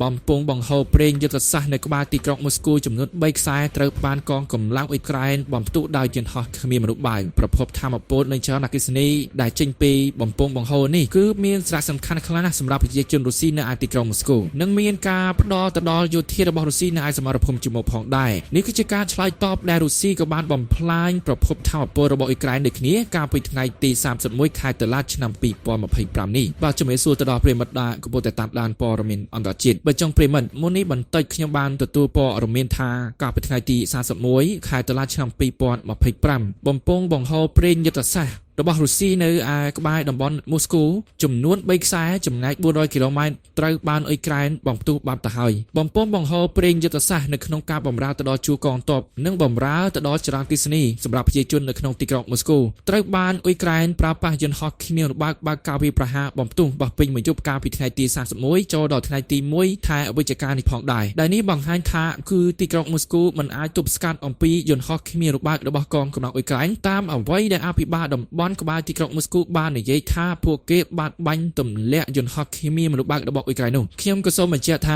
បំពង់បង្ហូរប្រេងយុទ្ធសាស្ត្រនៅក្បាលទីក្រុងមូស្គូចំនួន3ខ្សែត្រូវបានកងកម្លាំងអ៊ុយក្រែនបំផ្ទុះដោយយន្តហោះគ្មានមនុស្សបើកប្រភពធម្មពលនៃចរន្តអគ្គិសនីដែលចេញពីបំពង់បង្ហូរនេះគឺមានសារៈសំខាន់ខ្លាំងណាស់សម្រាប់ប្រជាជនរុស្ស៊ីនៅឯទីក្រុងមូស្គូនិងមានការផ្ដល់ទៅដល់យោធារបស់រុស្ស៊ីនៅឯសមរភូមិជំនួសផងដែរនេះគឺជាការឆ្លើយតបដែលរុស្ស៊ីក៏បានបំផ្លាញប្រភពធម្មពលរបស់អ៊ុយក្រែនដូចគ្នាកាលពីថ្ងៃទី31ខែតុលាឆ្នាំ2025នេះបាទជំរាបសួរទៅដល់ប្រិយមិត្តដែលកំពុងតែតាមដានព័ត៌មានអន្តរជាតិបើចង់ប្រិយមិត្តមុននេះបន្តិចខ្ញុំបានទទួលព័ត៌មានថាកាលពីថ្ងៃទី31ខែតុលាឆ្នាំ2025បំពង់បង្ហូរប្រេងយុទ្ធសាស្ត្ររបស់រុស្ស៊ីនៅឯក្បែរតំបន់មូស្គូចំនួន3ខ្សែចម្ងាយ400គីឡូម៉ែត្រត្រូវបានអ៊ុយក្រែនបំផ្ទុះបាត់ទៅហើយបំពង់បង្ហូរប្រេងយុទ្ធសាស្ត្រនៅក្នុងការបម្រើទៅដល់ជួរកងទ័ពនិងបម្រើទៅដល់ចរន្តអគ្គិសនីសម្រាប់ប្រជាជននៅក្នុងទីក្រុងមូស្គូត្រូវបានអ៊ុយក្រែនប្រើប្រាស់យន្តហោះគ្មានរបើកបើកការវាយប្រហារបំផ្ទុះបោះពេញមួយយប់កាលពីថ្ងៃទី31ចូលដល់ថ្ងៃទី1ខែវិច្ឆិកានេះផងដែរដែលនេះបង្ហាញថាគឺទីក្រុងមូស្គូមិនអាចទប់ស្កាត់អំពីយន្តហោះគ្មានរបើករបស់កងកម្លាំងអ៊ុយក្រែនតាមអ្វីដែលអភិបាលតំបន់ក្បាលទីក្រុងមូស្គូបាននិយាយថាពួកគេបានបាញ់ទម្លាក់យន្តហោះគ្មានមនុស្សបើករបស់អ៊ុយក្រែននោះខ្ញុំក៏សូមបញ្ជាក់ថា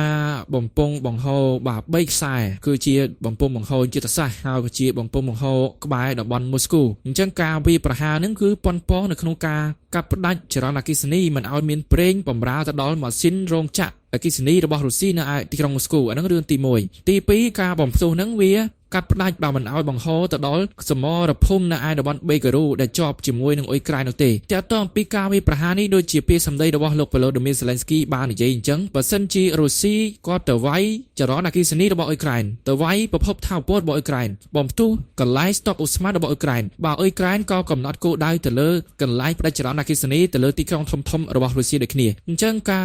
បំពង់បង្ហូរបាទ3ខ្សែគឺជាបំពង់បង្ហូរយុទ្ធសាស្ត្រហើយក៏ជាបំពង់បង្ហូរក្បែរតំបន់មូស្គូអញ្ចឹងការវាយប្រហារនឹងគឺប៉ុនប៉ងនៅក្នុងការកាត់ផ្ដាច់ចរន្តអគ្គិសនីមិនឲ្យមានប្រេងបំរើទៅដល់ម៉ាស៊ីនរោងចក្រអគ្គិសនីរបស់រុស្ស៊ីនៅឯទីក្រុងមូស្គូអាហ្នឹងរឿងទី1ទី2ការបំផ្ទុះហ្នឹងវាកាត់ផ្ដាច់បើមិនឲ្យបង្ហូរទៅដល់សមរភូមិនៅឯតំបន់បេការ៉ូដែលជាប់ជាមួយនឹងអ៊ុយក្រែននោះទេទាក់ទងអំពីការវាយប្រហារនេះដូចជាពាក្យសម្ដីរបស់លោក Volodymyr Zelensky បាននិយាយអញ្ចឹងបើសិនជារុស្ស៊ីគាត់ទៅវាយចរន្តអគ្គិសនីរបស់អ៊ុយក្រែនទៅវាយប្រភពថាមពលរបស់អ៊ុយក្រែនបំផ្ទុះកន្លែងស្តុកឧស្ម័នរបស់អ៊ុយក្រែនបើអ៊ុយក្រែនក៏កំណត់គោលដៅទៅលើកន្លែងផ្ដាច់ចរន្តអគ្គិសនីទៅលើទីក្រុងធំៗរបស់រុស្ស៊ីដូចគ្នាអញ្ចឹងកា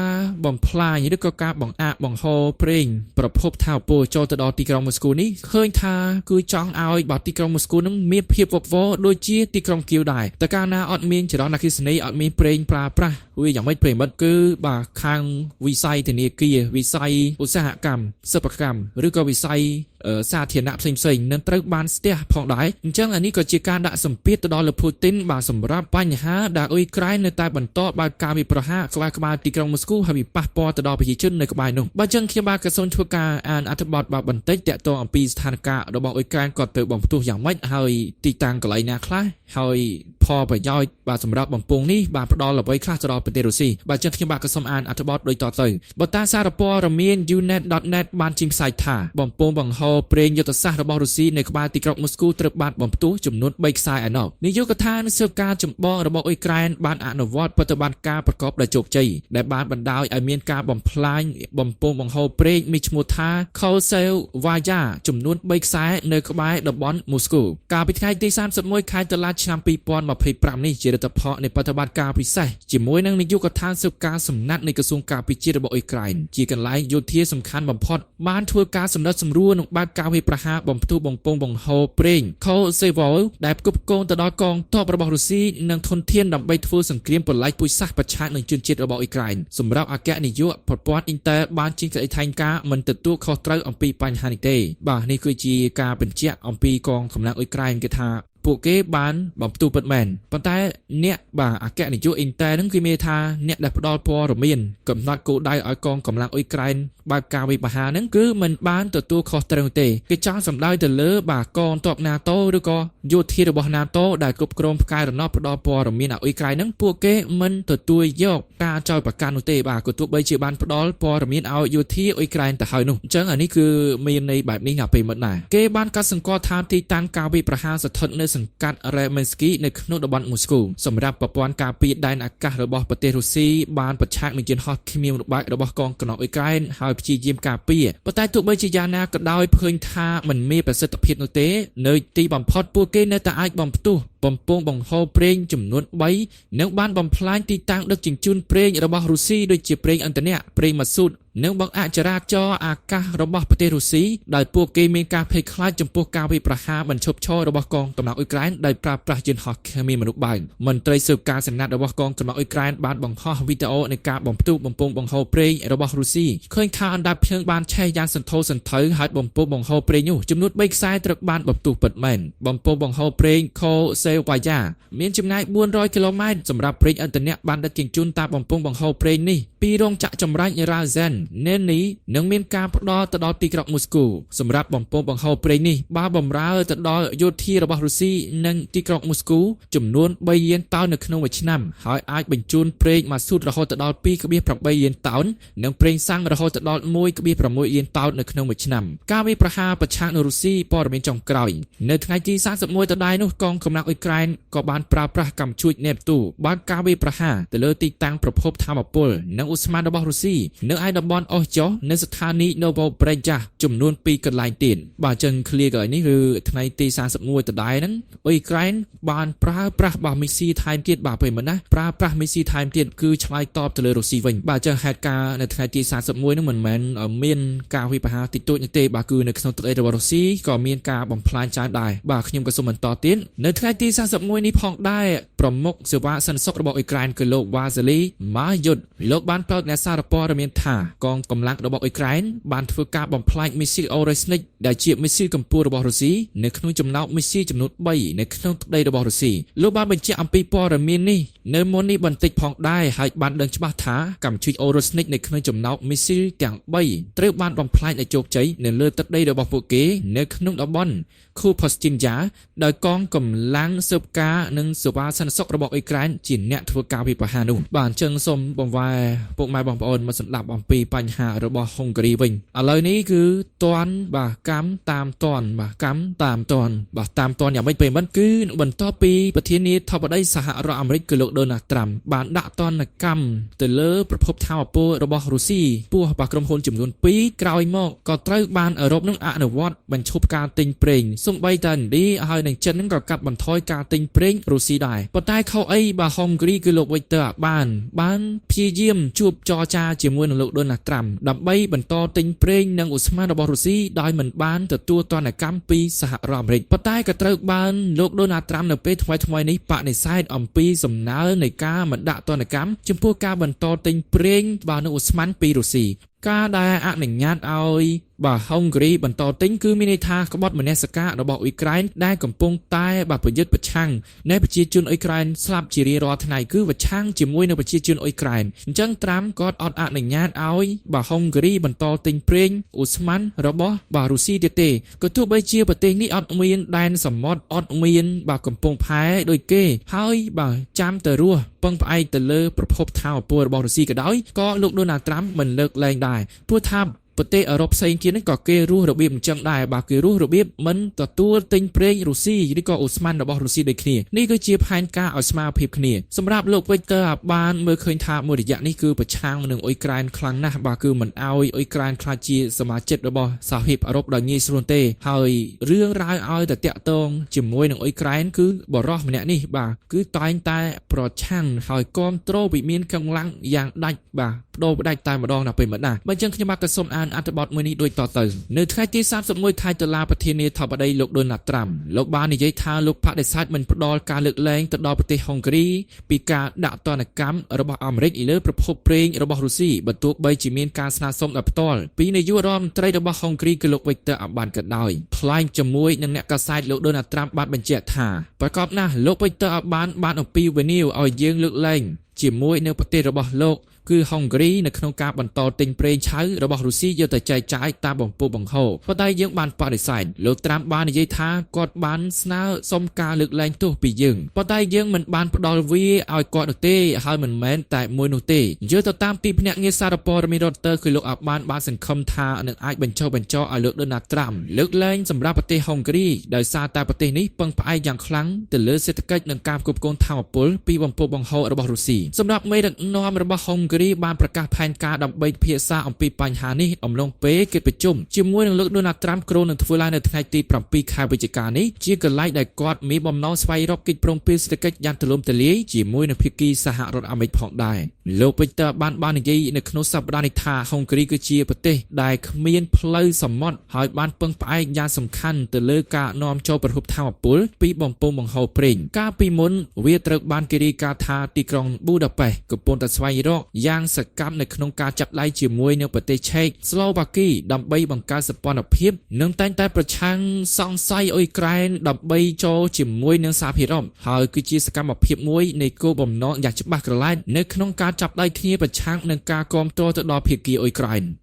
របំផ្លាញឬក៏ការបង្អាក់បង្ហូរប្រេងប្រភពថាមពលចូលទៅដល់ទីក្រុងមូស្គូនេះឃើញថាគឺចង់ឲ្យបាទទីក្រុងមូស្គូនឹងមានភាពវឹកវរដូចជាទីក្រុងគៀវដែរតែកាលណាអត់មានចរន្តអគ្គិសនីអត់មានប្រេងប្រើប្រាស់វាយ៉ាងម៉េចប្រិយមិត្តគឺបាទខាងវិស័យធនាគារវិស័យឧស្សាហកម្មសិប្បកម្មឬក៏វិស័យសាធារណៈផ្សេងៗនឹងត្រូវបានស្ទះផងដែរអញ្ចឹងអានេះក៏ជាការដាក់សម្ពាធទៅដល់លោកពូទីនបាទសម្រាប់បញ្ហាដែលអ៊ុយក្រែននៅតែបន្តបើកការវាយប្រហារក្បែរក្បាលទីក្រុងមូស្គូហើយវាប៉ះពាល់ទៅដល់ប្រជាជននៅក្បែរនោះបើចឹងខ្ញុំបាទក៏សូមធ្វើការអានអត្ថបទបាទបន្តិចទាក់ទងអំពីស្ថានភាពរបស់អ៊ុយក្រែនគាត់ទៅបំផ្ទុះយ៉ាងម៉េចហើយទីតាំងកន្លែងណាខ្លះហើយផលប្រយោជន៍បាទសម្រាប់បំពង់នេះបាទផ្ដល់អ្វីខ្លះទៅដល់ប្រទេសរុស្ស៊ីបាទចឹងខ្ញុំបាទក៏សូមអានអត្ថបទដូចតទៅបើតាមសារព័ត៌មាន unet.net បានចេញផ្សាយថាបំពង់បង្ហូរប្រេងយុទ្ធសាស្ត្ររបស់រុស្ស៊ីនៅក្បែរទីក្រុងមូស្គូត្រូវបានបំផ្ទុះចំនួន3ខ្សែឯណោះនាយកដ្ឋានស៊ើបការចម្បងរបស់អ៊ុយក្រែនបានអនុវត្តប្រតិបត្តិការប្រកបដោយជោគជ័យដែលបានបណ្ដោយឲ្យមានការបំផ្លាញបំពង់បង្ហូរប្រេងមានឈ្មោះថា Koltsevaya ចំនួន3ខ្សែនៅក្បែរតំបន់មូស្គូកាលពីថ្ងៃទី31ខែតុលាឆ្នាំ2025នេះជាលទ្ធផលនៃប្រតិបត្តិការពិសេសជាមួយនឹងនាយកដ្ឋានស៊ើបការសំណាត់នៃក្រសួងការពារជាតិរបស់អ៊ុយក្រែនជាកន្លែងយោធាសំខាន់បំផុតបានធ្វើការសម្រិតសម្រួលនិងបើកការវាយប្រហារបំផ្ទុះបំពង់បង្ហូរប្រេង Koltsevo ដែលផ្គប់ផ្គងទៅដល់កងទ័ពរបស់រុស្ស៊ីនិងធនធានដើម្បីធ្វើសង្គ្រាមប្រល័យពូជសាសន៍ប្រឆាំងនឹងជនជាតិរបស់អ៊ុយក្រែនសម្រាប់អគ្គនាយកប្រព័ន្ធ Intel បានចេញសេចក្តីថ្លែងការណ៍មិនទទួលខុសត្រូវអំពីបញ្ហានេះទេបាទនេះគឺជាការបញ្ជាក់អំពីកងកម្លាំងអ៊ុយក្រែនគេថាពួកគេបានបំផ្ទុះពិតមែនប៉ុន្តែអ្នកបាទអគ្គនាយក Intel ហ្នឹងគឺមានថាអ្នកដែលផ្ដល់ព័ត៌មានកំណត់គោលដៅឲ្យកងកម្លាំងអ៊ុយក្រែនបើកការវាយប្រហារហ្នឹងគឺមិនបានទទួលខុសត្រូវទេគេចង់សម្ដៅទៅលើបាទកងទ័ព NATO ឬក៏យោធារបស់ NATO ដែលគ្រប់គ្រងផ្កាយរណបផ្ដល់ព័ត៌មានឲ្យអ៊ុយក្រែនហ្នឹងពួកគេមិនទទួលយកការចោទប្រកាន់នោះទេបាទក៏ទោះបីជាបានផ្ដល់ព័ត៌មានឲ្យយោធាអ៊ុយក្រែនទៅហើយនោះអញ្ចឹងអានេះគឺមានន័យបែបនេះណាពេលមិនដែរគេបានកត់សម្គាល់ថាទីតាំងការវាយប្រហារស្ថិតនៅសង្កាត់ Ramensky នៅក្នុងតំបន់មូស្គូសម្រាប់ប្រព័ន្ធការពារដែនអាកាសរបស់ប្រទេសរុស្ស៊ីបានប្រឆាំងនឹងយន្តហោះគ្មានរបើករបស់កងកម្លាំងអ៊ុយក្រែនហើយព្យាយាមការពារប៉ុន្តែទោះបីជាយ៉ាងណាក៏ដោយឃើញថាមិនមានប្រសិទ្ធភាពនោះទេនៅទីបំផុតពួកគេនៅតែអាចបំផ្ទុះបំពង់បង្ហូរប្រេងចំនួន3និងបានបំផ្លាញទីតាំងដឹកជញ្ជូនប្រេងរបស់រុស្ស៊ីដូចជាប្រេងឥន្ធនៈប្រេងម៉ាស៊ូតនិងបង្អាក់ចរាចរណ៍អាកាសរបស់ប្រទេសរុស្ស៊ីដោយពួកគេមានការភ័យខ្លាចចំពោះការវាយប្រហារបញ្ឈប់ឈររបស់កងកម្លាំងអ៊ុយក្រែនដោយប្រើប្រាស់យន្តហោះគ្មានមនុស្សបើកមន្ត្រីស៊ើបការសម្ងាត់របស់កងកម្លាំងអ៊ុយក្រែនបានបង្ហោះវីដេអូនៃការបំផ្ទុះបំពង់បង្ហូរប្រេងរបស់រុស្ស៊ីឃើញថាអណ្ដាតភ្លើងបានឆេះយ៉ាងសន្ធោសន្ធៅហើយបំពង់បង្ហូរប្រេងនោះចំនួន3ខ្សែត្រូវបានបំផ្ទុះពិតមែនបំពង់បង្ហូរប្រេង Koltsevo សេវ៉ាយ៉ាមានចម្ងាយ400គីឡូម៉ែត្រសម្រាប់ប្រេងឥន្ធនៈបានដឹកជញ្ជូនតាមបំពង់បង្ហូរប្រេងនេះពីរោងចក្រចម្រាញ់រ៉ាហ្សែននេនីនឹងមានការផ្ដល់ទៅដល់ទីក្រុងមូស្គូសម្រាប់បំពង់បង្ហូរប្រេងនេះបានបំរើទៅដល់យោធារបស់រុស្ស៊ីនិងទីក្រុងមូស្គូចំនួន3លានតោននៅក្នុងមួយឆ្នាំហើយអាចបញ្ជូនប្រេងម៉ាស៊ូតរហូតដល់2.8លានតោននិងប្រេងសាំងរហូតដល់1.6លានតោននៅក្នុងមួយឆ្នាំការវាយប្រហារប្រឆាំងនឹងរុស្ស៊ីព័ត៌មានចុងក្រោយនៅថ្ងៃទី31ដដែលនោះកងកម្លាំងអ៊ុយក្រែនក៏បានប្រើប្រាស់កាំជ្រួចនេបទូបានការវាយប្រហារទៅលើទីតាំងប្រភពថាមពលនិងឧស្ម័នរបស់រុស្ស៊ីនៅឯតំបន់អូសចុះនៅស្ថានីយ៍ Novobrega ចំនួន2កន្លែងទៀតបាទអញ្ចឹងឃ្លាកន្លែងនេះគឺថ្ងៃទី31ដដែលហ្នឹងអ៊ុយក្រែនបានប្រើប្រាស់បាទមីស៊ីថែមទៀតបាទពេលមិនណាប្រើប្រាស់មីស៊ីថែមទៀតគឺឆ្លើយតបទៅលើរុស្ស៊ីវិញបាទអញ្ចឹងហេតុការណ៍នៅថ្ងៃទី31ហ្នឹងមិនមែនមានការវាយប្រហារតិចតួចនោះទេបាទគឺនៅក្នុងទឹកដីរបស់រុស្ស៊ីក៏មានការបំផ្លាញច្រើនដែរបាទខ្ញុំក៏សូមបន្តទៀតនៅថ្ងៃទី31នេះផងដែរប្រមុខសេវាសន្តិសុខរបស់អ៊ុយក្រែនគឺលោកវ៉ាសេលីម៉ាយុតលោកបានប្រាប់អ្នកសារព័ត៌មានថាកងកម្លាំងរបស់អ៊ុយក្រែនបានធ្វើការបំផ្លាញមីស៊ីលអូរ៉េស្និកដែលជាមីស៊ីលកម្ពស់របស់រុស្ស៊ីនៅក្នុងចំណោមមីស៊ីលចំនួន3នៅក្នុងទឹកដីរបស់រុស្ស៊ីលោកបានបញ្ជាក់អំពីព័ត៌មាននេះនៅមុននេះបន្តិចផងដែរហើយបានដឹងច្បាស់ថាកាំជ្រួចអូរ៉េស្និកនៅក្នុងចំណោមមីស៊ីលទាំង3ត្រូវបានបំផ្លាញដោយជោគជ័យនៅលើទឹកដីរបស់ពួកគេនៅក្នុងតំបន់ខូផូស្ទីនយ៉ាដោយកងកម្លាំងស៊ើបការនិងសេវាសន្តិសុខរបស់អ៊ុយក្រែនជាអ្នកធ្វើការវាយប្រហារនោះបាទអញ្ចឹងសូមបង្វែរពុកម៉ែបងប្អូនមកស្ដាប់អំពីបញ្ហារបស់ហុងគ្រីវិញឥឡូវនេះគឺតន់បាទកម្មតាមតន់បាទកម្មតាមតន់បាទតាមតន់យ៉ាងម៉េចពេលមិនគឺបន្ទាប់ពីប្រធានាធិបតីសហរដ្ឋអាមេរិកគឺលោកដូណាល់ត្រាំបានដាក់ទណ្ឌកម្មទៅលើប្រភពថាមពលរបស់រុស្ស៊ីពោះបាទក្រុមហ៊ុនចំនួន2ក្រោយមកក៏ត្រូវបានអឺរ៉ុបនឹងអនុវត្តបញ្ឈប់ការទិញប្រេងសូម្បីតែឥណ្ឌាហើយនិងចិននឹងក៏កាត់បន្ថយការទិញប្រេងរុស្ស៊ីដែរប៉ុន្តែខុសអីបាទហុងគ្រីគឺលោកវិកទ័របានបានព្យាយាមជួបចរចាជាមួយនឹងលោកដូណាល់ត្រាំដើម្បីបន្តទិញប្រេងនិងឧស្ម័នរបស់រុស្ស៊ីដោយមិនបានទទួលទណ្ឌកម្មពីសហរដ្ឋអាមេរិកប៉ុន្តែក៏ត្រូវបានលោកដូណាល់ត្រាំនៅពេលថ្មីៗនេះបដិសេធអំពីសំណើនៃការមិនដាក់ទណ្ឌកម្មចំពោះការបន្តទិញប្រេងបាទនិងឧស្ម័នពីរុស្ស៊ីការដែលអនុញ្ញាតឲ្យបាទហុងគ្រីបន្តទិញគឺមានន័យថាក្បត់មនសិការរបស់អ៊ុយក្រែនដែលកំពុងតែបាទប្រយុទ្ធប្រឆាំងនៃប្រជាជនអ៊ុយក្រែនស្លាប់ជារៀងរាល់ថ្ងៃគឺប្រឆាំងជាមួយនឹងប្រជាជនអ៊ុយក្រែនអញ្ចឹងត្រាំគាត់អត់អនុញ្ញាតឲ្យបាទហុងគ្រីបន្តទិញប្រេងឧស្ម័នរបស់បាទរុស្ស៊ីទៀតទេក៏ទោះបីជាប្រទេសនេះអត់មានដែនសមុទ្រអត់មានបាទកំពង់ផែដូចគេហើយបាទចាំទៅរស់ពឹងផ្អែកទៅលើប្រភពថាមពលរបស់រុស្ស៊ីក៏ដោយក៏លោកដូណាល់ត្រាំមិនលើកលែងដែរព្រោះថាប្រទេសអឺរ៉ុបផ្សេងទៀតនេះក៏គេរស់របៀបអញ្ចឹងដែរបាទគេរស់របៀបមិនទទួលទិញប្រេងរុស្ស៊ីឬក៏អូស្មန်របស់រុស្ស៊ីដូចគ្នានេះគឺជាផែនការឲ្យស្មើភាពគ្នាសម្រាប់លោកវិកទ័របានមើលឃើញថាមួយរយៈនេះគឺប្រឆាំងនឹងអ៊ុយក្រែនខ្លាំងណាស់បាទគឺមិនឲ្យអ៊ុយក្រែនក្លាយជាសមាជិករបស់សហភាពអឺរ៉ុបដោយងាយស្រួលទេហើយរឿងរ៉ាវឲ្យតែតាក់ទងជាមួយនឹងអ៊ុយក្រែនគឺបរោះម្នាក់នេះបាទគឺតែងតែប្រឆាំងហើយគ្រប់គ្រងវិមានកម្លាំងយ៉ាងដាច់បាទបដូរផ្ដាច់តែម្ដងដល់ពេលមិនណាបើអញ្ចឹងខ្ញុំបាទក៏សូមអានអត្ថបទមួយនេះដូចតទៅនៅថ្ងៃទី31ខែតុលាប្រធានាធិបតីលោកដូណាល់ត្រាំលោកបាននិយាយថាលោកបដិសេធមិនផ្ដល់ការលើកលែងទៅដល់ប្រទេសហុងគ្រីពីការដាក់ទណ្ឌកម្មរបស់អាមេរិកលើប្រភពប្រេងរបស់រុស្ស៊ីបើទោះបីជាមានការស្នើសុំដោយផ្ទាល់ពីនាយករដ្ឋមន្ត្រីរបស់ហុងគ្រីគឺលោកវិកទ័រអាបានក៏ដោយថ្លែងជាមួយនឹងអ្នកកាសែតលោកដូណាល់ត្រាំបានបញ្ជាក់ថាប្រកបណាស់លោកវិកទ័រអាបានបានអំពាវនាវឲ្យយើងលើកលែងជាមួយនៅប្រទេសរបស់លោកគឺហុងគ្រីនៅក្នុងការបន្តទិញប្រេងឆៅរបស់រុស្ស៊ីយកទៅចែកចាយតាមបំពង់បង្ហូរប៉ុន្តែយើងបានបដិសេធលោកត្រាំបាននិយាយថាគាត់បានស្នើសុំការលើកលែងទោសពីយើងប៉ុន្តែយើងមិនបានផ្ដល់វាឲ្យគាត់នោះទេហើយមិនមែនតែមួយនោះទេយកទៅតាមទីភ្នាក់ងារសារព័ត៌មានរ៉យទ័រគឺលោកអាបានបានសង្ឃឹមថានឹងអាចបញ្ចុះបញ្ចោឲ្យលោកដូណាល់ត្រាំលើកលែងសម្រាប់ប្រទេសហុងគ្រីដោយសារតែប្រទេសនេះពឹងផ្អែកយ៉ាងខ្លាំងទៅលើសេដ្ឋកិច្ចនិងការផ្គត់ផ្គង់ថាមពលពីបំពង់បង្ហូររបស់រុស្ស៊ីសម្រាប់មេដឹកនាំរបស់ហុងគ្រីបានប្រកាសផែនការដើម្បីពិភាក្សាអំពីបញ្ហានេះអំឡុងពេលកិច្ចប្រជុំជាមួយនឹងលោកដូណាល់ត្រាំគ្រោងនឹងធ្វើឡើងនៅថ្ងៃទី7ខែវិច្ឆិកានេះជាកន្លែងដែលគាត់មានបំណងស្វែងរកកិច្ចព្រមព្រៀងសេដ្ឋកិច្ចយ៉ាងទូលំទូលាយជាមួយនឹងភាគីសហរដ្ឋអាមេរិកផងដែរលោកវិកទ័របានបាននិយាយនៅក្នុងសប្តាហ៍នេះថាហុងគ្រីគឺជាប្រទេសដែលគ្មានផ្លូវសមុទ្រហើយបានពឹងផ្អែកយ៉ាងសំខាន់ទៅលើការនាំចូលប្រភពថាមពលពីបំពង់បង្ហូរប្រេងកាលពីមុនវាត្រូវបានគេរាយការណ៍ថាទីក្រុងប៊ូដាប៉េសកំពុងតែស្វែងរកយ៉ាង យ៉ាងសកម្មនៅក្នុងការចាប់ដៃជាមួយនឹងប្រទេសឆែកស្លូវ៉ាគីដើម្បីបង្កើតសម្ព័ន្ធភាពនិងតែងតែប្រឆាំងសង្ស័យអ៊ុយក្រែនដើម្បីចូលជាមួយនឹងសហភាពអឺរ៉ុបហើយគឺជាសកម្មភាពមួយនៃគោលបំណងយ៉ាងច្បាស់ក្រឡែតនៅក្នុងការចាប់ដៃគ្នាប្រឆាំងនឹងការគាំទ្រទៅដល់ភាគីអ៊ុយក្រែន។